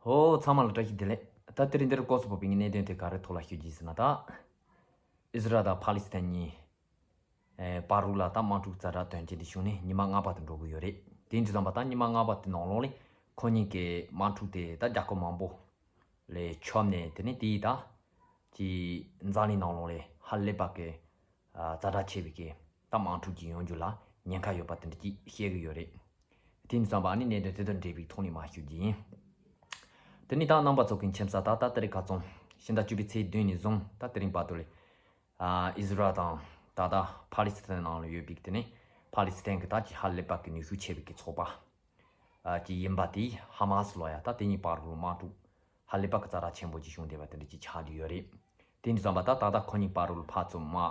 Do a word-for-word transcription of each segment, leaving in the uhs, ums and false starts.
ཨོ། ཚང་མ་ལ་བཀྲ་ཤིས་བདེ་ལེགས། ད་དེ་རིང་འདིར་སྐོར་སུ་བབས་པའི་གནད་དོན་དེ་ག་རེ་ཐོག་ལ་ཞུ་རྒྱུ་ཡིན་ཟེར་ན། ད་ཨི་ཟི་རལ་དང་ཕ་ལི་སི་ཐན་གཉིས་ཨེ་བར་རུ་ལ་ད་དམག་འཁྲུག་ཛ་དྲག་དོན་རྐྱེན་དེ་བྱུང་ནས་ཉི་མ་ལྔ་པ་དུ་འགྲོ་གི་ཡོད་རེད། དེ་ཡིན་དུས་ཙམ་པ་ད་ཉི་མ་ལྔ་པ་དེ་ནང་ལོགས་ལ་ཁོ་གཉིས་ཀྱི་དམག་འཁྲུག་དེ་ད་རྒྱལ་ཁབ་མང་པོ་ལ་ཁྱབ་ནས། དེ་ནས་དེའི་ད་ཀྱི་འཛམ་གླིང་ནང་ལོགས་ལ་ཧ་ལས་པ་གི་ཛ་དྲག་ཆེ་བའི་གི་ད་དམག་འཁྲུག་ཅིག་ཡོང་རྒྱུ་ལ་ཉེན་ཁ་ཡོད་པ་དེ་འདྲ་ཅིག་བཤད་གི་ཡོད་རེད། དེ་ཡིན་ཙང་བ་ནི་གནད་དོན་དེ་དང་འབྲེལ་བའི་ཐོག་ནས་མར་ཞུ་རྒྱུ་ཡིན། དེ་ནི་ད་རྣམ་པ་ཚོ་གི་མཁྱེན་གསལ། ད་ད་དེ་རིང་ཁ་སང་ཕྱི་ཟླ་བཅུ་པའི་ཚེས་བདུན་ནས་བཟུང་ད་དེ་རིང་བར་དུ་ལ་ཨ་ཨི་ཟི་རལ་དང་ད་ད་ཕ་ལི་སི་ཐན་ནང་ལ་ཡོད་པའི་དེ་ནི་ཕ་ལི་སི་ཐན་གི་ད་ཅིག་ཧ་ལས་པ་གི་ནུས་ཤུགས་ཆེ་བའི་གི་ཚོགས་པ་ཨ་ཅིག་ཡིན་པ་དེ་ཧ་མ་སི་ལོ་ཡ། ད་དེ་གཉིས་བར་དུ་དམག་འཁྲུག་ཧ་ལས་པ་གི་ཛ་དྲག་ཆེན་པོ་ཅིག་བྱུང་བསྡད་པ་དེ་འདྲ་ཅིག་ཆགས་བསྡད་ཡོད་རེད། དེ་འདྲ་ཙམ་པ་ད་ད་ལྟ་ཁོ་གཉིས་བར་དུ་ཕར་ཚུར་དམག་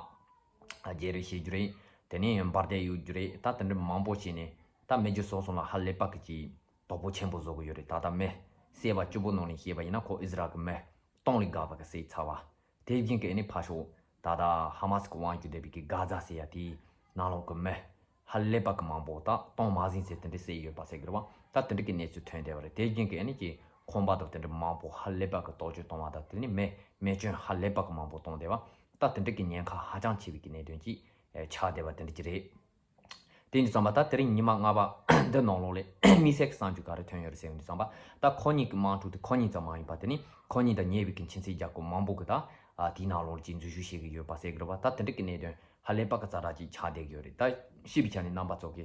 བརྗེ་རེས་བྱེད་རྒྱུ་རེད། དེ་ནས་འབར་མདེལ་གཡུག་རྒྱུ་རེད། ད་དེ་འདྲ་མང་པོ་བྱས་ནས་ད་མི་རྒྱུ་སོ་སོ་ལ་ཧ་ལས་པ་གི་ཅིག་དོགས་པ་ཆེན་པོ་བཟོ་གི་ཡོད་རེད། ད་ད་མི་བསད་པ་བཅུ་པོ་ནང་ནས་བཤད་པ་ཡིན་ན་ཁོ་ཨི་ཟི་རལ་གི་མི་སྟོང་ལས་བརྒལ་བ་གི་བསད་ཚར་བ། དེ་བཞིན་གི་ཨ་ནི་ཕར་ཕྱོགས་ད་ལྟ་ཧ་མ་སི་གི་དབང་བསྒྱུར་བསྡད་པའི་གི་གྷ་ཛ་ཟེར་ཡ་དེའི་ནང་ལོགས་གི་མི་ཧ་ལས་པ་གི་མང་པོ་ད་སྟོང་མ་ཟིན་ཟེར་དེ་འདྲ་བསད་ཡོད་པ་ཟེར་གི་རེད་བ། ད་དེ་འདྲ་གི་གནས་ཚུལ་ཐོན་བསྡད་པ་རེད། དེ་བཞིན་གི་ཨ་ནི་ཀྱི་ཁང་པ་དང་དེ་འདྲ་མང་པོ་ཧ་ལས་པ་གི་གཏོར་བཅོམ་བཏང་བ་དང་། དེ་ནི་མི་མེ་སྐྱོན་ཧ་ལས་པ་གི་མང་པོ་བཏང་བསྡད་པ། ད་དེ་འདྲ་གི་ཉེན་ཁ་ཧ་ཅང་ཆེ་བའི་གི་གནད་དོན་ཅིག་ཆགས་བསྡད་པ་དེ་འདྲ་ཅིག་རེད། དེ་འདྲ་ཙམ་པ་ད་དེ་རིང་ཉི་མ་ལྔ་པ་འདི་ནང་ལོགས་ལ་དམིགས་བསལ་གྱི་བསམ་རྒྱུ་ག་རེ་ཐོན་ཡོད་རེད་ཟེར་བ་འདྲ་ཙམ་པ། ད་ཁོ་གཉིས་ཀྱི་དམག་འཁྲུག་དེ་ཁོ་གཉིས་ཙམ་མ་ཡིན་པ། དེ་ནི་ཁོ་གཉིས་དང་ཉེ་བའི་གི་ཁྱིམ་མཚེས་རྒྱལ་ཁབ་མང་པོ་གི་ད་ཨ་དེའི་ནང་ལོགས་ལ་ཅིག་འཛུལ་ཞུགས་བྱེད་ཀྱི་ཡོད་པ་ཟེར་གི་རེད་བ། ད་དེ་འདྲ་གི་གནད་དོན་ཧ་ལས་པ་གི་ཛ་དྲག་ཅིག་ཆགས་བསྡད་ཀྱི་ཡོད་རེད། ད་ཤེས་པའི་ཆ་ནས་རྣམ་པ་ཚོ་གི་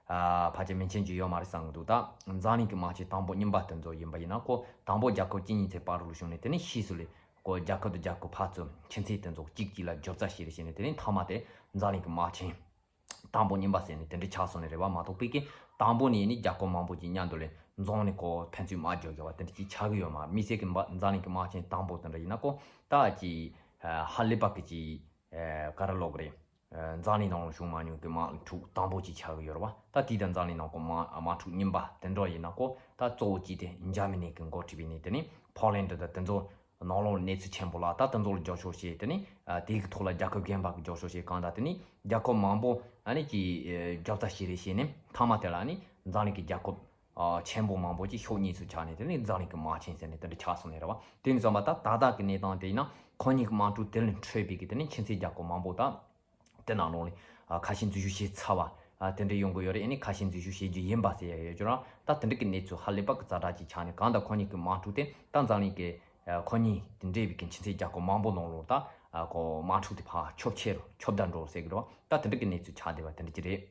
ཨ་ཕལ་ཆེར་མི་མཁྱེན་རྒྱུ་ཡོད་མ་རེད་བསམ་གི་འདུག། ད་འཛམ་གླིང་གི་དམག་ཆེན་དང་པོ་གཉིས་པ་དེ་ཚོ་ཡིན་པ་ཡིན་ན། ཁོ་དང་པོ་རྒྱལ་ཁབ་གཅིག་གཉིས་ཚོའི་བར་དུ་བྱུང་ནས། དེ་ནི་ཕྱིས་སུ་ལ་ཁོ་རྒྱལ་ཁབ་དང་རྒྱལ་ཁབ་ཕར་ཚུར་ཁྱིམ་མཚེས་དེ་ཚོ་གཅིག་གཅིག་ལ་རྒྱབ་རྩ་བྱས་རེ་བྱས་ནས། དེ་ནི་མཐའ་མ་དེ་འཛམ་གླིང་གི་དམག་ཆེན་དང་པོ་གཉིས་པ་ཟེར་ནས་དེ་འདྲ་ཆགས་སོང་ནི་རེད་བ། མ་གཏོགས་པའི་གི་དང་པོ་ནས་ནི་རྒྱལ་ཁབ་མང་པོ་ཅིག་མཉམ་དུ་ལ་འཛོམས་ནས་ཁོ་ཕན་ཚུན་དམག་རྒྱག་རྒྱག་པ་དེ་འདྲ་ཅིག་ཆགས་གི་ཡོད་མ་རེད། དམིགས་བསལ་གི་འཛམ་གླིང་གི་དམག་ཆེན་དང་པོ་དེ་འདྲ་ཡིན་ན། ཁོ་ད་ཅིག་ཧ་ལས་པ་གི་ཅིག་ག་རེ་ལབ་དགོས་རེད། འཛམ་གླིང་ནང་ལ་བྱུང་མ་མྱོང་གི་དམག་འཁྲུག་དང་པོ་ཅིག་ཆགས་གི་ཡོད་རེད་བ། ད་དེ་དང་འཛམ་གླིང་ནང་གི་དམག་དམག་འཁྲུག་གཉིས་པ་དེ་འདྲ་ཡིན་ན། ཁོ་ད་གཙོ་བོ་གཅིག་དེ་འཇར་མ་ནི་གི་འགོ་ཁྲིད་པའི་ནི་དེ་ནི་ཕོ་ལན་ཌི་དང་དེ་ཚོ་ནང་ལོགས་གནས་ཚུལ་ཆེན་པོ་ལ་ད་དེ་ཚོ་ལ་རྒྱབ་སྐྱོར་བྱས། དེ་ནི་ཨ་དེ་གི་ཐོག་ལ་རྒྱལ་ཁབ་གཞན་པ་གི་རྒྱབ་སྐྱོར་བྱས། གང་ལྟར་དེ་ནི་རྒྱལ་ཁབ་མང་པོ་ཨ་ནི་ཀྱི་རྒྱབ་རྩ་བྱས་རེ་བྱས་ནས། མཐའ་མ་དེ་ལ་ནི་འཛམ་གླིང་གི་རྒྱལ་ཁབ་ཨ་ཆེན་པོ་མང་པོ་ཅིག་ཕྱོགས་གཉིས་སུ་ཆགས་ནས། དེ་ནི་འཛམ་གླིང་གི་དམག་ཆེན་ཟེར་ནས་དེ་འདྲ་ཆགས་སོང་ནི་རེད་བ། དེ་ནི་ཙམ་པ་ད་ད་ལྟ་གི་གནས་སྟངས་དེ་ཡིན་ན། ཁོ་གཉིས་ཀྱི་དམག་འཁྲུག་དེ་ལས་འཕྲོས་པའི་གི་དེ་ནི་ཁྱིམ་མཚེས་རྒྱལ་ཁབ་མང་པོ་ད་དེ་ནང་ལོགས་ལ་ཨ་ཁ་ཞེ་འཛུལ་ཞུགས་བྱས་ཚར་བ་ཨ་དེ་འདྲ་ཡོང་གི་ཡོད་རེད། ཨ་ནི་ཁ་ཞེ་འཛུལ་ཞུགས་བྱེད་རྒྱུ་ཡིན་པ་ཟེར་ཡ་ཡོད་རྒྱུ་ར། ད་དེ་འདྲ་གི་གནས་ཚུལ་ཧ་ལས་པ་གི་ཛ་དྲག་ཅིག་ཆགས་ནས། གང་ལྟར་ཁོ་གཉིས་ཀྱི་དམག་འཁྲུག་དེ་ད་འཛམ་གླིང་གི་ཨ་ཁོ་གཉིས་དེ་འདྲ་བའི་གི་ཁྱིམ་མཚེས་རྒྱལ་ཁབ་མང་པོ་ནང་ལོགས་ད་ཨ་ཁོ་དམག་འཁྲུག་དེ་ཕར་ཁྱབ་ཆེ་རུ་ཁྱབ་བརྡལ་འགྲོ་ཟེར་གི་རེད་བ། ད་དེ་འདྲ་གི་གནས་ཚུལ་ཆགས་བསྡད་པ་དེ་འདྲ་ཅིག་རེད།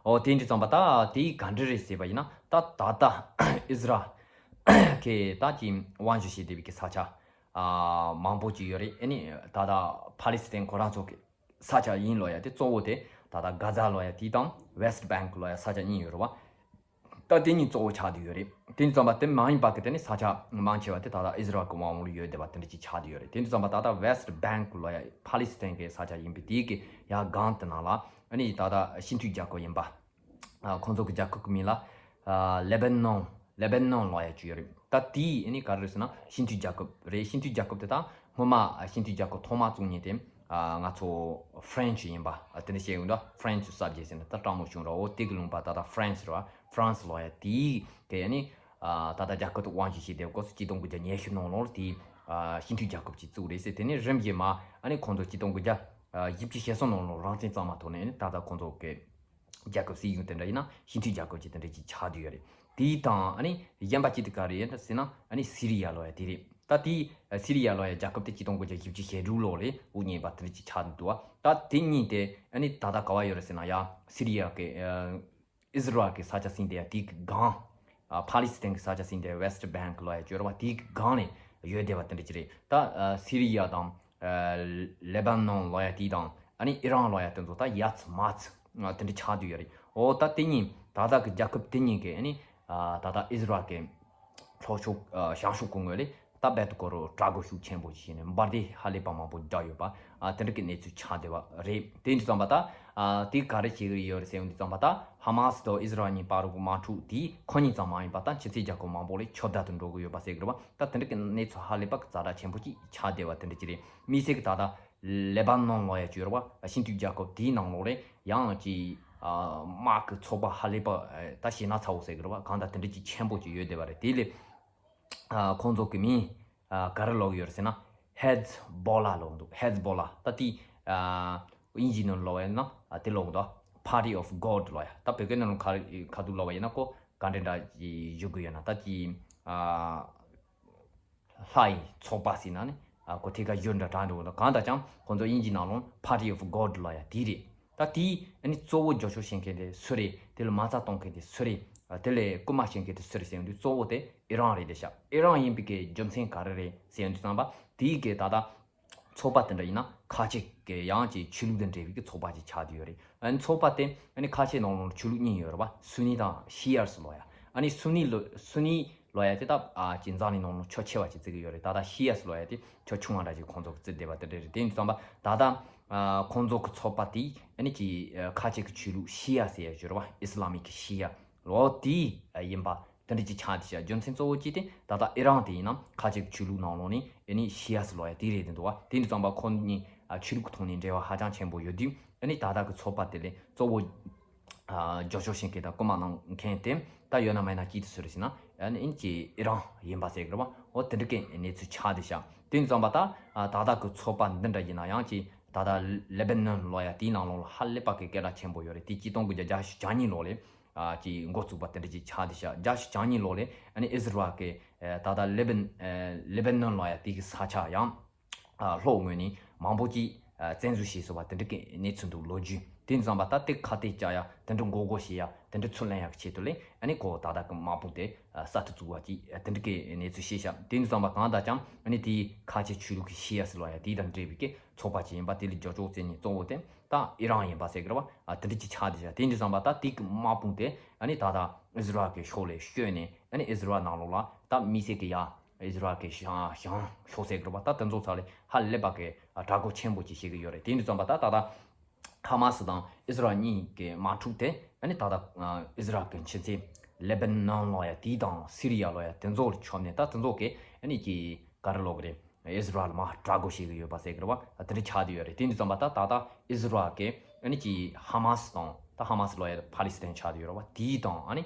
ཨོ། དེ་འདྲ་ཙམ་པ་ད་དེའི་ག་འདྲ་རེད་ཟེར་བ་ཡིན་ན། ད་ད་ལྟ་ཨི་ཟི་རལ་གི་ད་ཀྱི་དབང་བསྒྱུར་བྱེད་བསྡད་པའི་གི་ས་ཆ་ཨ་མང་པོ་ཅིག་ཡོད་རེད། ཨ་ནི་ད་ལྟ་ཕ་ལི་སི་ཐན་ཁོ་རང་ཚོ་གི་ས་ཆ་ཡིན་ལབ་ཡ་དེ་གཙོ་བོ་དེ་ད་ལྟ་གྷ་ཛ་ལབ་ཡ་དེ་དང་West Bank ལབ་ཡ་ས་ཆ་གཉིས་ཡོད་རེད་བ། ད་དེ་གཉིས་གཙོ་བོ་ཆགས་བསྡད་ཡོད་རེད། དེ་འདྲ་ཙམ་པ་དེ་མ་ཡིན་པ་གི་དེ་ནི་ས་ཆ་མང་ཆེ་བ་དེ་ད་ལྟ་ཨི་ཟི་རལ་གི་དབང་འོག་ལ་ཡོད་བསྡད་པ་དེ་འདྲ་ཅིག་ཆགས་བསྡད་ཡོད་རེད། དེ་འདྲ་ཙམ་པ་ད་ལྟ་West Bank ལབ་ཡ་ཕ་ལི་སི་ཐན་གི་ས་ཆ་ཡིན་པའི་དེའི་གི་ཡ་སྒང་དེ་ནང་ལ་ཨ་ནི་ད་ལྟ་སྤྱི་མཐུན་རྒྱལ་ཁབ་ཡིན་པ། ཨ་ཁོང་ཚོ་གི་རྒྱལ་ཁབ་ཀྱི་མིང་ལ་ཨ་ལེ་བྷ་ནོན། ལེ་བྷ་ནོན་ལབ་ཡ་ཅིག་ཡོད་རེད། ད་དེ་ཨ་ནི་ག་རེ་རེད་ཟེར་ན་སྤྱི་མཐུན་རྒྱལ་ཁབ་རེད། སྤྱི་མཐུན་རྒྱལ་ཁབ་དེ་ད་སྔོན་མ་ཨ་སྤྱི་མཐུན་རྒྱལ་ཁབ་ཐོག་མ་བཙུགས་མཁན་དེ་ཨ་ང་ཚོ་French ཡིན་པ། ཨ་དེ་འདྲ་བཤད་ཡོང་དུས་French ས་བཅད་ཟེར་ན་ད་སྤྲང་མོ་བྱུང་ར། འོ་དེ་གི་ལུང་པ་ད་ལྟ་France རེད་བ། France ལབ་ཡ་དེ་གི་ཨ་ནི་ཨ་ད་ལྟ་རྒྱལ་ཁབ་ཏུ་དབང་བསྒྱུར་བྱས་ཏེ་སྐོར་སུ་ཆིག་སྟོང་དགུ་བརྒྱ་ཉི་ཤུ་ནང་ལོགས་དེ་ཨ་སྤྱི་མཐུན་རྒྱལ་ཁབ་ཅིག་བཙུགས་རེད་ཟེར། དེ་ནས་རིམ་བཞིན་མ་ཨ་ནི་ཁོང་ཚོ་ཆིག་སྟོང་དགུ་བརྒྱ་བཞི་བཅུ་ཞེ་གསུམ་ནང་ལོགས་རང་བཙན་གཙང་མ་ཐོབ་ནས། ཨ་ནི་ད་ལྟ་ཁོང་ཚོ་གི་རྒྱལ་ཁབ་སྲིད་གཞུང་དེ་འདྲ་ཡིན་ན་སྤྱི་མཐུན་རྒྱལ་ཁབ་ཅིག་དེ་འདྲ་ཅིག་ཆགས་བསྡད་ཡོད་རེད། དེའི་དང་ཨ་ནི་གཞན་པ་ཅིག་དེ་ག་རེད་ཟེར་ན། ཨ་ནི་སི་རི་ཡ་ལབ་ཡ་དེ་རེད། ད་དེ་སི་རི་ཡ་ལབ་ཡ་རྒྱལ་ཁབ་དེ་ཆིག་སྟོང་དགུ་བརྒྱ་བཞི་བཅུ་ཞེ་དྲུག་ལོ་ལ་དབུ་བརྙེས་པ་དེ་འདྲ་ཅིག་ཆགས་འདུག་བ། ད་དེ་གཉིས་དེ་ཨ་ནི་ད་ལྟ་ག་བ་ཡོད་རེད་ཟེར་ན་ཡ་སི་རི་ཡ་གི་ཨ་ཨི་ཟི་རལ་གི་ས་ཆ་ཟིན་དེ་ཡ་དེ་གི་སྒང་། ཨ་ཕ་ལི་སི་ཐན་གི་ས་ཆ་ཟིན་དེ་West Bank ལབ་ཡ་ཅིག་ཡོད་རེད་བ། དེ་གི་སྒང་ནས་ཡོད་བསྡད་པ་དེ་འདྲ་ཅིག་རེད། ད་ཨ་སི་རི་ཡ་དང་ཨ་ལེ་བྷ་ནོན་ལབ་ཡ་དེ་དང་ཨ་ནི་ཨི་རན་ལབ་ཡ་དེ་ཚོ་ད་ཡ་ཚ་མ་ཚ་ཨ་དེ་འདྲ་ཆགས་བསྡད་ཡོད་རེད། འོ་ད་དེ་གཉིས་ད་ལྟ་གི་རྒྱལ་ཁབ་དེ་གཉིས་ཀྱི་ཨ་ནི་ཨ་ད་ལྟ་ཨི་ཟི་རལ་གི་ལྷོ་ཕྱོགས་ཨ་བྱང་ཕྱོགས་ཀྱི་ངོས་ལ་ད་རྦད་དེ་ཁོ་རང་དྲག་རྒོལ་ཤུགས་ཆེན་པོ་ཞིག་བྱས་ནས་འབར་མདེལ་ཧ་ལས་པ་མང་པོ་བརྒྱབ་ཡོད་པ། ཨ་དེ་འདྲ་གི་གནས་ཚུལ་ཆགས་བསྡད་པ་རེད། དེ་འདྲ་ཙམ་པ་ད་ཨ་དེ་ག་རེ་བྱེད་ཀྱི་ཡོད་རེད་ཟེར་ཡོང་དུས་ཙམ་པ། ད་ཧ་མ་སི་དང་ཨི་ཟི་རལ་གཉིས་བར་གྱི་དམག་འཁྲུག་དེ་ཁོ་གཉིས་ཙམ་མ་ཡིན་པ་ད་ཕྱི་སྲིད་རྒྱལ་ཁབ་མང་པོ་ལ་ཁྱབ་བརྡལ་དུ་འགྲོ་གི་ཡོད་པ་ཟེར་གི་རེད་བ། ད་དེ་འདྲ་གི་གནས་ཚུལ་ཧ་ལས་པ་གི་ཛ་དྲག་ཆེན་པོ་ཅིག་ཆགས་བསྡད་པ་དེ་འདྲ་ཅིག་རེད། དམིགས་བསལ་གི་ད་ལྟ་ལེ་བྷ་ནོན་ལབ་ཡ་ཅིག་ཡོད་རེད་བ། སྤྱི་མཐུན་རྒྱལ་ཁབ་དེའི་ནང་ལོགས་ལ་ཡང་ཅིག་ཨ་དམག་གི་ཚོགས་པ་ཧ་ལས་པ་ཨ་ད་ཞེ་ན་ཚ་བོ་ཟེར་གི་རེད་བ། གང་ལྟར་དེ་འདྲ་ཅིག་ཆེན་པོ་ཅིག་ཡོད་བསྡད་པ་རེད། དེ་ལས་ ཨ་ཁོང་ཚོ་གི་མིང་ཨ་ག་རེ་ལབ་ཀྱི་ཡོད་རེད་ཟེར་ན། ཧེ་ཛ་བོ་ལ་ལབ་འདུག་ཧེ་ཛ་བོ་ལ། ད་དེ་ཨ་དབྱིན་ཇིའི་ནང་ལབ་ཡ་ན་ཨ་དེ་ལབ་འདུག Party of God ལབ་ཡ། ད་བོད་སྐད་ནང་ལ་ག་རེ་ག་དུས་ལབ་པ་ཡིན་ན་ཁོ་ག་འདྲ་འདྲ་ཞིག་ཞུ་གི་ཡོད་ན། ད་དེ་ཨ་ལྷ་ཡི་ཚོགས་པ་ཟེར་ན་ནི་ཨ་ཁོ་ཐད་ཀར་ཞུ་འདྲ་དྲག་འགྲོ་འདུག་གང་ལྟར་ཀྱང་ཁོང་ཚོ་དབྱིན་ཇིའི་ནང་ལ་Party of God ལབ་ཡ་དེ་རེད། ད་དེ་ཨ་ནི་གཙོ་བོ་རྒྱབ་སྐྱོར་བྱེད་མཁན་དེ་སུ་རེད། དེ་ལ་མ་རྩ་གཏོང་མཁན་དེ་སུ་རེད། ཨ་དེ་ལ་སྐུལ་མ་བྱེད་མཁན་དེ་སུ་རེད་ཟེར་དུས་གཙོ་བོ་དེ་ཨི་རན་རེད་དེ་ཤག་ཨི་རན་ཡིན་པའི་གི་རྒྱུ་མཚན་ག་རེ་རེད་ཟེར་དུས་ཙམ་པ་དེའི་གི་ད་ལྟ་ཚོགས་པ་དེ་འདྲ་ཡིན་ན་ཁ་ཆེ་གི་ཡང་ཅིག་ཆོས་ལུགས་དང་འབྲེལ་བའི་གི་ཚོགས་པ་ཅིག་ཆགས་བསྡད་ཡོད་རེད། ཨ་ནི་ཚོགས་པ་དེ་ཨ་ནི་ཁ་ཆེ་ནང་ལོགས་ཆོས་ལུགས་གཉིས་ཡོད་རེད་པ། སུ་ནི་དང་ཤི་ཡ་ལབ་ཡ། ཨ་ནི་སུ་ནི་ལོ་སུ་ནི་ལབ་ཡ་དེ་ད་ཨ་ཅིག་འཛམ་གླིང་ནང་ལ་ཁྱོན་ཆེ་བ་ཅིག་བརྩི་གི་ཡོད་རེད། ད་ལྟ་ཤི་ཡ་ལབ་ཡ་དེ་ཁྱོན་ཆུང་བ་འདྲ་ཅིག་ཁོང་ཚོ་གི་བརྩི་བསྡད་པ་དེ་འདྲ་རེད། དེ་ཡིན་ཙམ་པ་ད་ལྟ་ཨ་ཁོང་ཚོ་གི་ཚོགས་པ་དེ་ཨ་ནི་ཅིག་ཨ་ཁ་ཆེ་གི་ཆོས་ལུགས་ཤི་ཡ་ཟེར་ཡ་ཡོད་རེད་པ། ཨི་སི་ལ་མི་གི་ཤི་ཡ་ལོ་དེ་ཡིན་པ་དེ་འདྲ་ཅིག་ཆགས་བསྡད་ཤག་རྒྱུ་མཚན་གཙོ་བོ་གཅིག་དེ་ད་ལྟ་ཨི་རན་དེ་ཡིན་ན་ཁ་ཆེ་གི་ཆོས་ལུགས་ནང་ལོགས་ནས་ཨ་ནི་ཤི་ཡ་ལབ་ཡ་དེ་རེད་དེ་འདུག་པ། དེ་འདྲ་ཙམ་པ་ཁོང་གཉིས་ཨ་ཆོས་ལུགས་ཀྱི་ཐོག་ནས་འབྲེལ་བ་ཧ་ཅང་ཆེན་པོ་ཡོད་དུས་ཨ་ནི་ད་ལྟ་གི་ཚོགས་པ་དེ་ལས་གཙོ་བོ་ཨ་རྒྱབ་སྐྱོར་བྱེད་མཁན་དང་རྐུན་མ་གནང་མཁན་དེ་ད་ཡོད་ན་མེད་ན་གཅིག་དེ་སུ་རེད་ཟེར་ན་ཨ་ནི་ཨིན་ཅི་ཨི་རན་ཡིན་པ་ཟེར་གི་རེད་པ། འོ་དེ་འདྲ་གི་གནས་ཚུལ་ཆགས་བསྡད་ཤག་དེ་འདྲ་ཙམ་པ་ད་ཨ་ད་ལྟ་གི་ཚོགས་པ་འདི་འདྲ་ཡིན་ན་ཡང་ཅིག་ད་ལྟ་ལེ་བྷ་ནོན་ལབ་ཡ་དེའི་ནང་ལོགས་ལ་ཧ་ལས་པ་གི་སྐད་གྲགས་ཆེན་པོ་ཡོད་རེད། དེ་གཅིག་སྟོང་དགུ་བརྒྱ་བརྒྱད་ཅུ་གྱ་གཉིས་ལོ་ལས་ཨ་ཅིག་འགོ་བཙུགས་པ་དེ་འདྲ་ཅིག་ཆགས་བསྡད་ཤག་བརྒྱད་ཅུ་གྱ་གཉིས་ལོ་ལས་ཨ་ནི་ཨི་ཟི་རལ་གི་ཨ་ད་ལྟ་ལེ་བྷ་ཨ་ལེ་བྷ་ནོན་ལབ་ཡ་དེ་གི་ས་ཆ་ཡང་ཨ་ལྷོ་ངོས་ནས་མང་པོ་ཅིག་ཨ་བཙན་འཛུལ་བྱས་སོང་བ་དེ་འདྲ་གི་གནས་ཚུལ་འདུག་ལོ་རྒྱུས་དེ་འདྲ་ཙམ་པ་ད་དེ་ཁ་གཏད་བཅག་ཡ་དེ་འདྲ་འགོག་རྒོལ་བྱེད་ཡ་དེ་འདྲ་ཚུར་ལེན་ཡ་གི་ཆེད་དུ་ལས་ཨ་ནི་ཁོ་ད་ལྟ་གི་དམག་དཔུང་དེ་ཨ་གསར་དུ་བཙུགས་པ་ཅིག་ཨ་དེ་འདྲ་གི་གནས་ཚུལ་བཤད་ཤག་དེ་འདྲ་ཙམ་པ་གང་ལྟར་ཀྱང་ཨ་ནི་དེའི་ཁ་ཆེ་ཆོས་ལུགས་ཀྱི་ཤི་ཡ་ཟེར་ལབ་ཡ་དེ་དང་འབྲེལ་བའི་གི་ཚོགས་པ་ཅིག་ཡིན་པ། དེ་ལ་རྒྱབ་སྐྱོར་བྱེད་མཁན་གཙོ་བོ་དེ་ད་ཨི་རན་ཡིན་པ་ཟེར་གི་རེད་པ། ཨ་དེ་འདྲ་ཅིག་ཆགས་བསྡད་ཤག་དེ་འདྲ་ཙམ་པ་ད་དེ་གི་དམག་དཔུང་དེ་ཨ་ནི་ད་ལྟ་ཨི་ཟི་རལ་གི་ཕྱོགས་ལ་བསྐྱོད་ནས་ཨ་ནི་ཨི་ཟི་རལ་ནང་ལོགས་ལ་ད་དམིགས་བསལ་གི་ཡ་ཨི་ཟི་རལ་གི་ཞང་ཞང་ཞོག་ཟེར་གི་རེད་པ། ད་དེ་ཚོ་ཚ་ལས་ཧ་ལས་པ་གི་ཨ་དྲག་རྒོལ་ཆེན་པོ་ཅིག་བྱེད་གི་ཡོད་རེད། དེ་འདྲ་ཙམ་པ་ད་ད་ལྟ་ཧ་མ་སི་དང་ཨི་ཟི་རལ་གཉིས་ཀྱི་དམག་འཁྲུག་དེ་ཨ་ནི་ད་ལྟ་ཨ་ཨི་ཟི་རལ་གི་ཕྱི་ཚེ་ལེ་བྷ་ནོན་ལབ་ཡ་དེ་དང་སི་རི་ཡ་ལབ་ཡ་དེ་ཚོ་ལ་མཆོད་ནས་ད་དེ་ཚོ་གི་ཨ་ནི་ཀྱི་ག་རེ་ལབ་གི་རེད། ཨི་ཟི་རལ་མར་དྲག་རྒོལ་བྱེད་ཀྱི་ཡོད་པ་ཟེར་གི་རེད་པ། དེ་འདྲ་ཆགས་བསྡད་ཡོད་རེད། དེ་འདྲ་ཙམ་པ་ད་ད་ལྟ་ཨི་ཟི་རལ་གི་ཨ་ནི་ཀྱི་ཧ་མ་སི་དང་ད་ཧ་མ་སི་ལབ་ཡ་ཕ་ལི་སི་ཐན་ཆགས་བསྡད་ཡོད་རེད་པ། དེ་དང་ཨ་ནི་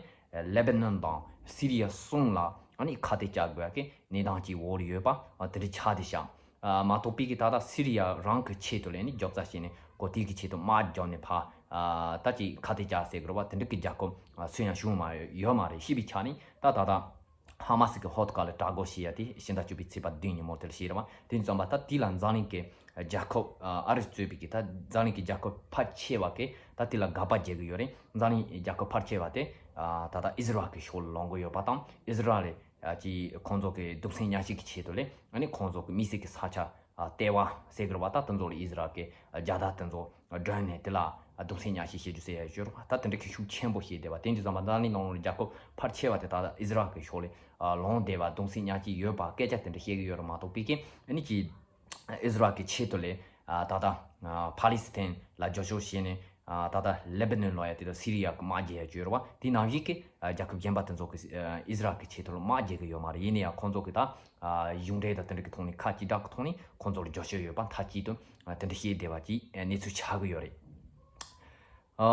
ལེ་བྷ་ནོན་དང་སི་རི་ཡ་གསུམ་ལ་ཨ་ནི་ཁ་གཏད་བཅག་དགོས་ཡ་གི་གནས་སྟངས་ཀྱི་འོག་ལ་ཡོད་པ་དེ་འདྲ་ཆགས་བསྡད་ཤག་ཨ་མ་གཏོགས་པའི་གི་ད་ལྟ་སི་རི་ཡ་རང་གི་ཆེད་དུ་ལས་ནི་རྒྱབ་རྩ་བྱས་ནས་གོ་དེ་གི་ཆེད་དུ་དམག་རྒྱབ་ནས་ཕ་ཨ་ད་ཅིག་ཁ་གཏད་བཅག་ཟེར་གི་རེད་པ། དེ་འདྲ་གི་རྒྱལ་ཁབ་ཨ་སུ་ཡང་བྱུང་མ་ཡོད་མ་རེད། ཤི་བའི་ཆ་ནས་ད་ད་ལྟ་ཧ་མ་སི་གི་ཧོར་ཁ་ལ་དྲག་རྒོལ་བྱེད་ཡ་དེ་ཕྱི་ཟླ་བཅུ་པའི་ཚེས་པ་བདུན་ཉིན་མོ་དེར་བྱས་རེད་པ། དེ་ཙམ་པ་ད་དེ་ལ་འཛམ་གླིང་གི་རྒྱལ་ཁབ་ཨ་རི་གཙོས་པའི་གི་ད་འཛམ་གླིང་གི་རྒྱལ་ཁབ་ཕལ་ཆེ་བ་གི་ད་དེ་ལ་དགག་པ་བྱེད་གི་ཡོད་རེད། འཛམ་གླིང་རྒྱལ་ཁབ་ཕལ་ཆེ་བ་དེ་ཨ་ད་ལྟ་ཨི་ཟི་རལ་གི་ཕྱོགས་ལ་ལངས་གི་ཡོད་པ་དང་། ཨི་ཟི་རལ་ལ་ཨ་ཅིག་ཁོང་ཚོ་གི་གདུང་སེམས་མཉམ་སྐྱེད་ཀྱི་ཆེད་དུ་ལས་ཨ་ནི་ཁོང་ཚོ་གི་དམིགས་བསལ་གི་ས་ཆ་ཨ་ལྟེ་བ་ཟེར་གི་རེད་པ། ད་དེ་ཚོ་ལ་ཨི་ཟི་རལ་གི་རྒྱལ་དར་དེ་ཚོ་བསྒྲོན་ནས་དེ་ལ་གདུང་སེམས་མཉམ་སྐྱེད་བྱེད་རྒྱུ་ཟེར་ཡ་ཡོད་རེད་པ། ད་དེ་འདྲ་གི་ཤུགས་ཆེན་པོ་བྱས་བསྡད་པ། དེ་འདྲ་ཙམ་པ་འཛམ་གླིང་ནང་ལ་རྒྱལ་ཁབ་ཕལ་ཆེ་བ་དེ་ད་ལྟ་ཨི་ཟི་རལ་གི་ཕྱོགས་ལ་ལངས་བསྡད་པ། གདུང་སེམས་མཉམ་སྐྱེད་ཡོད་པ་སྐད་ཆ་དེ་འདྲ་བཤད་གི་ཡོད་རེད་མ་གཏོགས་པའི་གི་ཨ་ནི་ཅིག་ཨི་ཟི་རལ་གི་ཆེད་དུ་ལས་ཨ་ད་ལྟ་ཨ་ཕ་ལི་སི་ཐན་ལ་རྒྱབ་སྐྱོར་བྱས་ནས་ཨ་ད་ལྟ་ལེ་བྷ་ནོན་ལབ་ཡ་དེ་དང་སི་རི་ཡ་གི་དམག་རྒྱག་ཡ་ཅིག་ཡོད་རེད་པ། དེ་ནང་བཞིན་གི་ཨ་རྒྱལ་ཁབ་གཞན་པ་དེ་ཚོ་གི་ཨ་ཨི་ཟི་རལ་གི་ཆེད་དུ་ལ་དམག་རྒྱག་གི་ཡོད་མ་རེད། ཡིན་ན་ཡང་ཁོང་ཚོ་གི་ད་ཨ་གཞུང་འབྲེལ་དང་དེ་འདྲ་གི་ཐོག་ནས་ཁ་གཅིག་གྲགས་གི་ཐོག་ནས་ཁོང་ཚོ་ལ་རྒྱབ་སྐྱོར་ཡོད་པ་མཐའ་གཅིག་ཏུ་ཨ་དེ་འདྲ་བཤད་བསྡད་པ་ཅིག་ཨ་གནས་ཚུལ་ཆགས་གི་ཡོད་རེད། ཨ་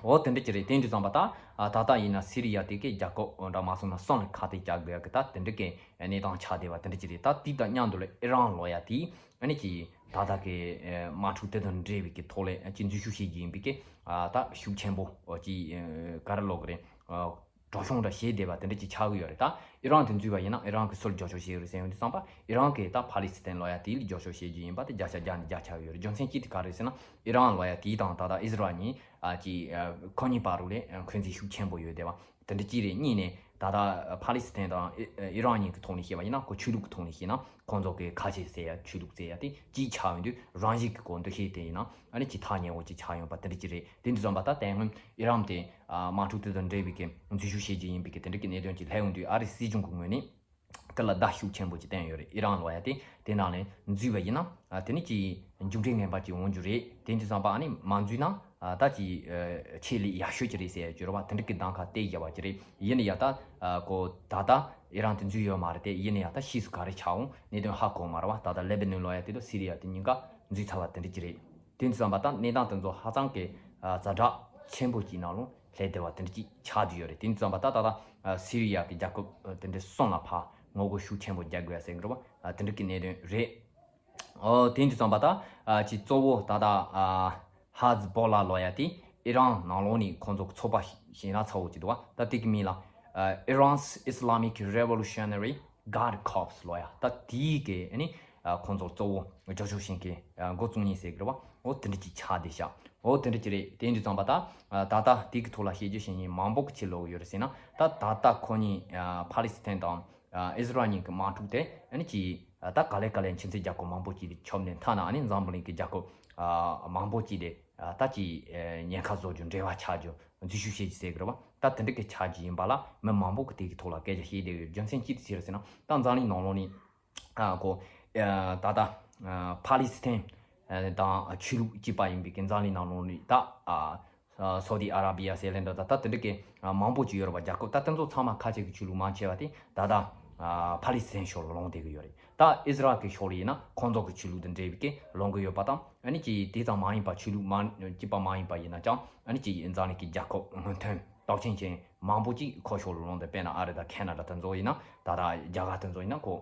འོ་དེ་འདྲ་ཅིག་རེད། དེ་འདྲ་ཙམ་པ་ད་ཨ་ད་ལྟ་ཡིན་ན་སི་རི་ཡ་དེ་གའི་རྒྱལ་ཁབ་འདྲ་མ་སོང་ན་གསུམ་ལ་ཁ་གཏད་བཅག་དགོས་ཡ་གི་ད་དེ་འདྲ་གི་གནས་སྟངས་ཆགས་བསྡད་པ་དེ་འདྲ་ཅིག་རེད། ད་དེ་དང་མཉམ་དུ་ལ་ཨི་རན་ལབ་ཡ་དེ་ཨ་ནི་ཅིག་ད་ལྟ་གི་ཨ་དམག་འཁྲུག་དེ་དང་འབྲེལ་བའི་གི་ཐོག་ལ་ཨ་ཅིག་འཛུལ་ཞུགས་བྱེད་རྒྱུ་ཡིན་པའི་གི་ཨ་ད་ཤུགས་ཆེན་པོ་ཨ་ཅིག་ཨ་ག་རེ་ལབ་གི་རེད། ཨ་གྲོགས་ཤོང་འདྲ་བྱས་བསྡད་པ་དེ་འདྲ་ཅིག་ཆགས་གི་ཡོད་རེད། ད་ཨི་རན་དེ་འཛུལ་བ་ཡིན་ན་ཨི་རན་གི་སུ་ལ་རྒྱབ་སྐྱོར་བྱེད་ཀྱི་རེད་ཟེར་ཡོང་དུས་ཙམ་པ་ཨི་རན་གི་ད་ཕ་ལི་སི་ཐན་ལབ་ཡ་དེ་ལ་རྒྱབ་སྐྱོར་བྱེད་རྒྱུ་ཡིན་པ་དེ་བརྒྱ་ཆ་བརྒྱ་ནས་བརྒྱ་ཆགས་ཡོད་རེད། རྒྱུ་མཚན་གཅིག་དེ་ག་རེད་ཟེར་ན་ཨི་རན་ལབ་ཡ་དེ་དང་ད་ལྟ་ཨི་ཟི་རལ་གཉིས་ཨ་ཅིག་ཨ་ཁོ་གཉིས་བར་ལ་ཨ་འཁོན་འཛིན་ཤུགས་ཆེན་པོ་ཡོད་བསྡད་པ་དེ་འདྲ་གཅིག་རེད། གཉིས་ནས་ད་ལྟ་ཕ་ལི་སི་ཐན་དང་ཨི་ཨི་རན་གཉིས་ཀྱི་ཐོག་ནས་བཤད་པ་ཡིན་ན་ཁོ་ཆོས་ལུགས་ཀྱི་ཐོག་ནས་བཤད་ན་ཁོང་ཚོ་གི་ཁ་ཆེ་ཟེར་ཡ་ཆོས་ལུགས་ཟེར་ཡ་དེ་གཅིག་ཆགས་ཡོང་དུས་རང་བཞིན་གྱི་གོ་འདུ་ཤེས་དེ་ཡིན་ན་ཨ་ནི་ཅིག་ཐག་ཉེ་བོ་ཅིག་ཆགས་ཡོང་པ་དེ་འདྲ་གཅིག་རེད། དེ་འདྲ་ཙམ་པ་ད་དེ་སྔོན་ཨི་རན་དེ་ཨ་དམག་འཁྲུག་དེ་དང་འབྲེལ་བའི་གི་འཛུལ་ཞུགས་བྱེད་རྒྱུ་ཡིན་པའི་གི་དེ་འདྲ་གི་གནད་དོན་ཅིག་སླེབས་ཡོང་དུས་ཨ་རིའི་སྲིད་གཞུང་གི་ངོས་ནས་དེ་ལ་བརྡ་ཤུགས་ཆེན་པོ་ཅིག་བསྟན་ཡོད་རེད། ཨི་རན་ལབ་ཡ་དེ་དེ་ནང་ལ་འཛུལ་བ་ཡིན་ན་ཨ་དེ་ནི་ཅིག་མཇུག་འབྲས་ངན་པ་ཅིག་འོང་རྒྱུ་རེད། དེ་འདྲ་ཙམ་པ་ཨ་ནི་མ་འཛུལ་ན་ཨ་ད་ཅིག་ཨ་ཆེས་ལས་ཡག་ཤོས་ཅིག་རེད་ཟེར་ཡ་ཅིག་ཡོད་རེད་པ། དེ་འདྲ་གི་གདམ་ཁ་སྟེར་བཞག་པ་ཅིག་རེད། ཡིན་ན་ཡང་ད་ཨ་ཁོ་ད་ལྟ་ཨི་རན་དེ་འཛུལ་ཡོད་མ་རེད་དེ། ཡིན་ན་ཡང་ད་ཕྱིས་སུ་ག་རེ་ཆགས་འོང་གནད་དོན་ཧ་གོ་མ་རེད་པ། ད་ལྟ་ལེ་བྷ་ནོན་ལབ་ཡ་དེ་དང་སི་རི་ཡ་དེ་གཉིས་ཀ་འཛུལ་ཚར་བ་དེ་འདྲ་ཅིག་རེད། དེ་འདྲ་ཙམ་པ་ད་གནས་སྟངས་དེ་ཚོ་ཧ་ཅང་གི་ཨ་ཛ་དྲག་ཆེན་པོ་ཅིག་ནང་ལ་སླེབས་བསྡད་པ་དེ་འདྲ་ཅིག་ཆགས་བསྡད་ཡོད་རེད། དེ་འདྲ་ཙམ་པ་ད་ད་ལྟ་ཨ་སི་རི་ཡ་གི་རྒྱལ་ཁབ་ཨ་དེ་འདྲ་གསུམ་ལ་ཕར་ ངོ་རྒོལ་ཤུགས་ཆེན་པོ་རྒྱག་དགོས་ཟེར་གི་རེད་བ། ཨ་དེ་འདྲ་གི་གནད་དོན་རེད། ཨོ་དེ་འདྲ་ཙམ་པ་ད་ཨ་ཅིག་གཙོ་བོ་ད་ལྟ་ཨ་ཧ་ཛི་བོ་ལ་ལོ་ཡ་དེ་ཨི་རན་ནང་ལོགས་ནས་ཁོང་ཚོ་ཚོགས་པ་ཞིག་ལ་ཚ་བོ་ཅིག་འདུག་བ། ད་དེ་གི་མིང་ལ་ཨ་Iran's Islamic Revolutionary Guard Corps་ལོ་ཡ། ད་དེའི་གི་ཨ་ནི་ཨ་ཁོང་ཚོ་གཙོ་བོ་རྒྱབ་སྐྱོར་བྱེད་མཁན་ཨ་འགོ་བཙུགས་མཁན་ཟེར་གི་རེད་བ། ཨོ་དེ་འདྲ་ཅིག་ཆགས་བསྡད་ཤག་ཨོ་དེ་འདྲ་ཅིག་རེད། དེ་འདྲ་ཙམ་པ་ད་ཨ་ད་ལྟ་དེ་གི་ཐོག་ལ་བཤད་རྒྱུ་བཤད་མཁན་མང་པོ་གི་ཕྱིར་ལོག་གི་ཡོད་རེད་ཟེར་ན། ད་ད་ལྟ་ཁོ་གཉིས་ཨ་ཕ་ལི་སི་ཐན་དང་ཨ་ཨི་ཟི་རལ་གཉིས་ཀྱི་དམག་འཁྲུག་དེ་ཨ་ནི་ཅིག་ཨ་ད་ག་ལེ་ག་ལེ་ཕྱི་འབྲེལ་རྒྱལ་ཁབ་མང་པོ་ཅིག་ལ་ཁྱབ་ནས་མཐའ་ན་ཨ་ནི་འཛམ་བུ་གླིང་གི་རྒྱལ་ཁབ་ཨ་མང་པོ་ཅིག་ལ་ཨ་ད་ཅིག་ཨ་ཉེན་ཁ་བཟོ་རྒྱུ། འབྲེལ་བ་ཆགས་རྒྱུ། འཛུལ་ཞུགས་བྱེད་རྒྱུ་ཟེར་གི་རེད་བ། ད་དེ་འདྲ་གི་ཆགས་རྒྱུ་ཡིན་པ་ལ་མི་མང་པོ་གི་དེ་གི་ཐོག་ལ་སྐད་ཆ་བཤད་བསྡད་ཡོད། རྒྱུ་མཚན་ཅི་ཟེར་ཟེར་ན། ད་འཛམ་གླིང་ནང་ལོགས་ནས་ཨ་ཁོ་ཨ་ད་ལྟ་ཨ་ཕ་ལི་སི་ཐན་ཨ་དང་ཆོས་ལུགས་གཅིག་པ་ཡིན་པའི་གི་འཛམ་གླིང་ནང་ལོགས་ནས་ད་ཨ་ཨ་སོ་ཏི་ཨ་ར་བི་ཡ་ཟེར་ལེ་འདྲ་ད་ད་དེ་འདྲ་གི་ཨ་མང་པོ་ཅིག་ཡོད་རེད་བ། རྒྱལ་ཁབ་ད་དེ་ཚོ་ཚང་མ་ཁ་ཆེ་གི་ཆོས་ལུགས་མང་ཆེ་བ་དེ་ད་ལྟ་ཨ་ཕ་ལི་སི་ཐན་ཕྱོགས་ལ་ལངས་བསྡད་གི་ཡོད་རེད། ད་ཨི་ཟི་རལ་གི་ཕྱོགས་ལ་ཡིན་ན་ཁོང་ཚོ་གི་ཆོས་ལུགས་དང་འབྲེལ་བའི་གི་ལངས་གི་ཡོད་པ་དང་། ཨ་ནི་ཅིག་དེ་ཙམ་མ་ཡིན་པ་ཆོས་ལུགས་མ་གཅིག་པ་མ་ཡིན་པ་ཡིན་ན་ཀྱང་ཨ་ནི་ཅིག་འཛམ་གླིང་གི་རྒྱལ་ཁབ་སྔོན་ཐོན་སྟོབས་ཆེན་ཅན་མང་པོ་ཅིག་ཁོ་ཕྱོགས་ལ་ལངས་ཏེ། དཔེར་ན་ཨ་རི་དང་ཁེ་ན་ཌ་དེ་ཚོ་ཡིན་ན། ད་ལྟ་རྒྱ་གར་དེ་ཚོ་ཡིན་ན་ཁོ་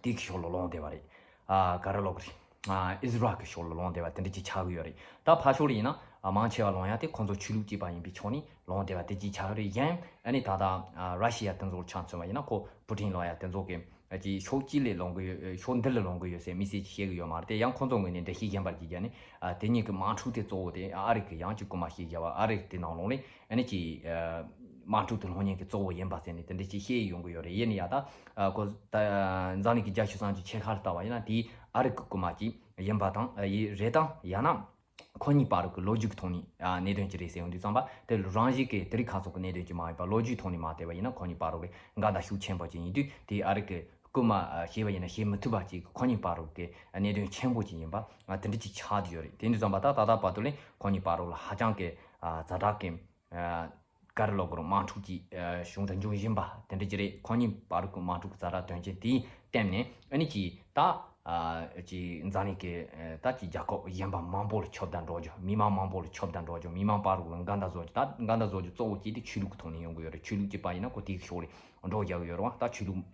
དེ་གི་ཕྱོགས་ལ་ལངས་བསྡད་པ་རེད། ཨ་ག་རེ་ལབ་དགོས་རེད། ཨ་ཨི་ཟི་རལ་གི་ཕྱོགས་ལ་ལངས་བསྡད་པ་དེ་འདྲ་ཅིག་ཆགས་ཀྱི་ཡོད་རེད། ད་ཕར་ཕྱོགས་ལ་ཡིན་ན་ཨ་མང་ཆེ་བ་ལངས་ཡ་དེ་ཁོང་ཚོ་ཆོས་ལུགས་གཅིག་པ་ཡིན་པའི་ཕྱོགས་ནས་ལངས་བསྡད་པ་དེ་ཅིག་ཆགས་ཀྱི་རེད། གཞན་ཨ་ནི་ད་ལྟ་ཨ་ར་ཤི་ཡ་དེ་ཚོ་ཆ་མཚོན་པ་ཡིན་ན་ཁོ་པུ་ཊིན་ལབ་ཡ་དེ་ཚོ་གི་ཨ་ཅིག་ཕྱོགས་གཅིག་ལ་ལངས་གི་ཡོད། ཕྱོགས་འདི་ལ་ལངས་གི་ཡོད་ཟེར་དམིགས་བསལ་ཅིག་བཤད་གི་ཡོད་མ་རེད་དེ། ཡང་ཁོང་ཚོ་ངོས་ནས་འགྲེལ་བཤད་གཞན་པ་ཅིག་བརྒྱབ་ནས། ཨ་དེ་གཉིས་ཀྱི་དམག་འཁྲུག་དེ་གཙོ་བོ་དེ་ཨ་རི་གི་ཡང་ཅིག་རྐུན་མ་བཤད་རྒྱབ་པ། ཨ་རི་དེ་ནང་ལོགས་ལ་ཨ་ནི་ཅིག་ཨ་དམག་འཁྲུག་དེ་སློང་མཁན་གྱི་གཙོ་བོ་ཡིན་པ་ཟེར་ནས་དེ་འདྲ་ཅིག་བཤད་ཡོང་གི་ཡོད་རེད། ཡིན་ན་ཡང་ད་ཨ་ཁོ་ད་འཛམ་གླིང་གི་རྒྱལ་སྤྱི་བཟང་སྤྱོད་ཆེ་ཁག་ལ་ལྟ་བ་ཡིན་ན་དེ་ཨ་རི་གི་རྐུན་མ་ཅིག་ཡིན་པ་དང་། ཨ་ཡི་རེད་དང་། ཡང་ན་ཁོ་གཉིས་བར་གྱི་ལོ་རྒྱུས་ཀྱི་ཐོག་ནས་ཨ་གནད་དོན་ཅིག་རེད་ཟེར་ཡོང་དུས་ཙམ་པ། དེ་རང་བཞིན་གྱི་དེ་རིང་ཁ་སང་གི་གནད་དོན་ཅིག་མ་ཡིན་པར་ལོ་རྒྱུས་ཐོག་ནས་མ་བལྟས་པ་ཡིན་ན་ཁོ་གཉིས་བར་གྱི་འགལ་ཟླ་ཤུགས་ཆེན་པོ་ཅིག་ཡིན་དུས། དེ་ཨ་རི་གི་རྐུན་མ་ཨ་བྱས་པ་ཡིན་ན་བྱེད་མི་ཐུབ་པ་ཅིག་ཁོ་གཉིས་བར་གྱི་གནད་དོན་ཆེན་པོ་ཅིག་ཡིན་པ་ཨ་དེ་འདྲ་ཅིག་ཆགས་བསྡད་ཡོད་རེད། དེ་འདྲ་ཙམ་པ་ད་ད་ལྟ་བར་དུ་ལ་ཁོ་གཉིས་བར་ལ་ཧ་ཅང་གི་ཨ་ཛ་དྲག་གི་ཨ་ག་རེ་ལབ་དགོས་རེད། དམག་འཁྲུག་ཅིག་ཨ་བྱུང་དང་འབྱུང་བཞིན་པ་དེ་འདྲ་ཅིག་རེད། ཁོ་གཉིས་བར་གྱི་དམག་འཁྲུག་གི་ཛ་དྲག་དོན་རྐྱེན་དེའི་སྟེང་ནས་ཨ་ནི་ཅིག་ད་ཨ་ཅིག་འཛམ་གླིང་གི་ཨ་ད་ཅིག་རྒྱལ་ཁབ་གཞན་པ་མང་པོ་ལ་ཁྱབ་བརྡལ་འགྲོ་རྒྱུ། མི་མང་མང་པོ་ལ་ཁྱབ་བརྡལ་འགྲོ་རྒྱུ། མི་མང་བར་ལ་འགལ་ཟླ་བཟོ་རྒྱུ། ད་འགལ་ཟླ་བཟོ་རྒྱུ་གཙོ་བོ་གཅིག་དེ་ཆོས་ལུགས་ཀྱི་ཐོག་ནས་ཡོང་གི་ཡོད་རེད། ཆོས་ལུགས་གཅིག་པ་ཡིན་ན་ཁོ་དེའི་ཕྱོགས་ལ་འགྲོ་རྒྱག་གི་ཡོད་རེད་བ། ད་ཆོས་ལུགས་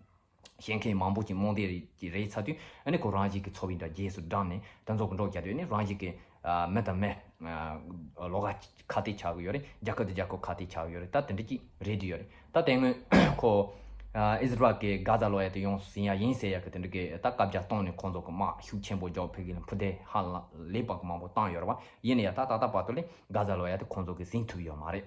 ཤེས་མཁན་མང་པོ་ཅིག་རྨོངས་དད་རེད་ཅིག་རེད་ཚར་དུས། ཨ་ནི་ཁོ་རང་བཞིན་གྱི་ཚོགས་པའི་འདྲ་རྗེས་སུ་འབྲངས་ནས་དེ་ཚོ་གི་འགྲོ་རྒྱག་དུས། ཨ་ནི་རང་བཞིན་གྱི་ཨ་མི་དང་མི་ཨ་ལོགས་ཀ་ཁ་གཏད་ཆགས་ཀྱི་ཡོད་རེད། རྒྱལ་ཁབ་དང་རྒྱལ་ཁབ་ཁ་གཏད་ཆགས་ཀྱི་ཡོད་རེད། ད་དེ་འདྲ་ཅིག་རེད་དུས་ཡོད་རེད། ད་དེ་སྔོན་ཁོ་ཨ་ཨི་ཟི་རལ་གྱི་གྷ་ཛ་ལོ་ཡ་དེ་ཡོངས་སུ་ཟིན་ཡ་ཡིན་ཟེར་ཡ་གི་དེ་འདྲ་གི་ད་བཀའ་རྒྱ་བཏང་ནས་ཁོང་ཚོ་གི་དམག་ཤུགས་ཆེན་པོ་རྒྱག་ཕེབས་གི་ལ་འཕུར་མདེལ་ཧ་ལས་པ་གི་མང་པོ་བཏང་ཡོད་རེད་བ། ཡིན་ན་ཡང་ད་ད་ལྟ་བར་དུ་ལ་གྷ་ཛ་ལོ་ཡ་དེ་ཁོང་ཚོ་གི་ཟིན་ཐུབ་ཡོད་མ་རེད།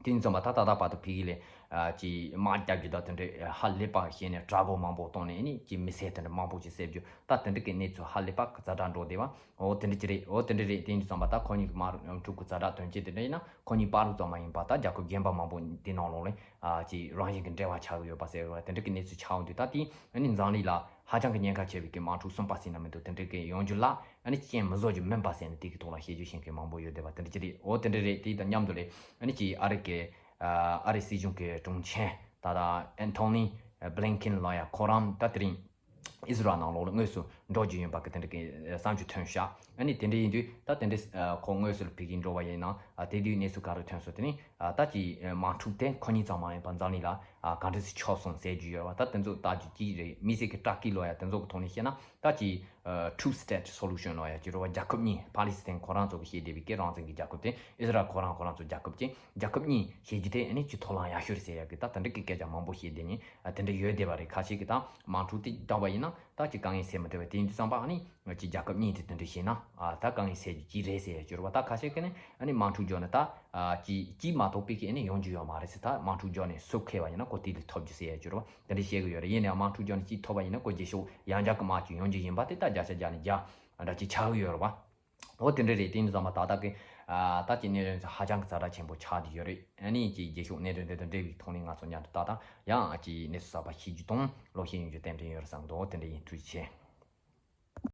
དེ་ཡིན་ཙང་མ་ད་ད་ལྟ་བར་དུ་ཕ་གི་ལ་ཨ་ཅིག་དམག་རྒྱག་རྒྱུ་དང་དེ་འདྲའི་ཧ་ལས་པ་བྱས་ནས་དྲག་པོ་མང་པོ་བཏང་ནས་ཨ་ནི་ཅིག་མི་སེར་དེ་འདྲ་མང་པོ་ཅིག་བསད་རྒྱུ། ད་དེ་འདྲ་གི་གནས་ཚུལ་ཧ་ལས་པ་གི་ཛ་དྲག་འགྲོ་བསྡད་པ། འོ་དེ་འདྲ་ཅིག་རེད། འོ་དེ་འདྲ་རེད། དེ་ཡིན་ཙང་མ་ད་ཁོ་གཉིས་ཀྱི་དམག་འཁྲུག་གི་ཛ་དྲག་དོན་རྐྱེན་དེ་འདྲ་ཡིན་ན་ཁོ་གཉིས་བར་ཙམ་མ་ཡིན་པ་ད་རྒྱལ་ཁབ་གཞན་པ་མང་པོ་དེ་ནང་ལོགས་ལ་ཨ་ཅིག་རང་བཞིན་གྱི་འབྲེལ་བ་ཆགས་ཀྱི་ཡོད་པ་ཟེར་བ་དེ་འདྲ་གི་གནས་ཚུལ་ཆགས་འོང་དུས། ད་དེ་ཨ་ནི་འཛམ་གླིང་ལ་ཧ་ཅང་གི་ཉེན་ཁ་ཆེ་བའི་གི་དམག་འཁྲུག་གསུམ་པ་ཟེར་ན་མི་འདུག་དེ་འདྲ་གི་ཡོང་རྒྱུ་ལ་ཨ་ནི་རྐྱེན་མི་བཟོ་རྒྱུ་མིན་པ་ཟེར་ནས་དེ་གི་ཐོག་ལ་བཤད་རྒྱུ་བཤད་མཁན་མང་པོ་ཡོད་བསྡད་པ་དེ་འདྲ་ཅིག་རེད། འོ་དེ་འདྲ་རེད། དེ་དང་མཉམ་དུ་ལ་ཨ་ནི་ཅིག་ཨ་རི་གི་ཨ་ཨ་རི་སྲིད་གཞུང་གི་དྲུང་ཆེ་ད་ལྟ་ཨན་ཐོ་ནི་བྷི་ལིན་ཁིན་ལབ་ཡ་ཁོ་རང་ད་དེ་རིང་ཨི་ཟི་རལ་ནང་ལོགས་ལ་དངོས་སུ་འགྲོ་རྒྱུ་ཡིན་པ་གི་དེ་འདྲ་གི་བསམ་ཚུལ་ཐོན་ཤག་ཨ་ནི་དེ་འདྲ་ཡིན་དུས་ད་དེ་འདྲ་ཁོ་དངོས་སུ་ལ་ཕ་གིར་འགྲོ་བ་ཡིན་ན་ཨ་དེ་དུས་གནས་ཚུལ་ག་རེ་ཐོན་སོང་། དེ་ནི་ཨ་ད་ཅིག་དམག་འཁྲུག་དེ་ཁོ་གཉིས་ཙམ་མ་ཡིན་པར་འཛམ་གླིང་ལ་ཨ་ག་འདྲ་སེ་ཁྱབ་སོང་ཟེར་རྒྱུ་ཡོད་པ། ད་དེ་ཚོ་ལྟ་རྒྱུ་གཅིག་རེད། མི་སེར་གྱི་དྲག་སྐྱེད་ལབ་ཡ་དེ་ཚོ་གི་ཐོག་ནས་བཤད་ན་ད་ཅིག་ཨ་two state solution་ལབ་ཡ་ཅིག་རེད་བ། རྒྱལ་ཁབ་གཉིས། ཕཱ་ལི་སི་ཐན་ཁོ་རང་ཚོ་གི་བཤད་བསྡད་པའི་གི་རང་བཙན་གྱི་རྒྱལ་ཁབ་དེ། ཨི་ཟི་རལ་ཁོ་རང་ཁོ་རང་ཚོ་རྒྱལ་ཁབ་ཅིག་རྒྱལ་ཁབ་གཉིས་བྱེད་རྒྱུ་དེ་ཨ་ནི་ཅིག་ཐོབ་ལམ་ཡག་ཤོས་རེད་ཟེར་ཡ་གི་ད་དེ་འདྲ་གི་སྐད་ཆ་མང་པོ་བཤད་བསྡད་མཁན་ཨ་དེ་འདྲ་ཡོད་བསྡད་པ་རེད། ཁ་ཤས་ཀྱིས་ད་དམག་འཁྲུག་དེ་བཏང་བ་ཡིན་ན་ད་ཅིག་དཀའ་ངལ་སེལ་མི་ཐུབ་པ་དེ་ཡིན་དུས་ཙམ་པ། ཨ་ནི་ཅིག་རྒྱལ་ཁབ་གཉིས་དེ་དེ་འདྲ་བྱས་ན་ཨ་ད་དཀའ་ངལ་སེལ་རྒྱུ་ཅིག་རེད་ཟེར་ཡ་ཅིག་རེད་བ། ད་ཁ་ཤས་ཀྱིས་ནི་ཨ་ནི་དམག་འཁྲུག་རྒྱག་ནས་ད་ཨ་ཅིག་ཅིག་མ་གཏོགས་པའི་གི་ཨ་ནི་ཡོང་རྒྱུ་ཡོད་མ་རེད་ཟེར། ད་དམག་འཁྲུག་རྒྱག་ནས་སུ་ཁེ་བ་ཡིན་ན་ཁོ་དེ་ལས་ཐོབ་རྒྱུ་ཟེར་ཡ་ཅིག་རེད་བ། དེ་འདྲ་བཤད་གི་ཡོད་རེད། ཡིན་ནའང་དམག་འཁྲུག་རྒྱག་ནས་ཅིག་ཐོབ་པ་ཡིན་ན་ཁོ་རྗེས་ཕྱོགས་ཡང་བསྐྱར་གི་དམག་ཅིག་ཡོང་རྒྱུ་ཡིན་པ་དེ་ད་བརྒྱ་ཆ་བརྒྱ་ནས་བརྒྱ་འདྲ་ཅིག་ཆགས་གི་ཡོད་རེད་བ། འོ་དེ་འདྲ་རེད། དེ་ཡིན་དུས་ཙམ་པ་ད་ལྟ་གི་ཨ་ད་ཅིག་གནད་དོན་ཚོ་ཧ་ཅང་གི་ཛ་དྲག་ཆེན་པོ་ཆགས་བསྡད་ཡོད་རེད། ཨ་ནི་ཅིག་རྗེས་ཕྱོགས་གནད་དོན་དེ་དང་འབྲེལ་བའི་ཐོག་ནས་ང་ཚོ་མཉམ་དུ་ད་ལྟ་ཡང་ཅིག་གནས་ཚུལ་གསར་པ་ཤེས་རྒྱུ་དང་ལོག་ཤེས་ཡོང་རྒྱུ་ཏན་ཏན་ཡོད་རེད་བསམ་འདུག་དེ་འདྲ་ཡིན། ཐུགས་རྗེ་ཆེ།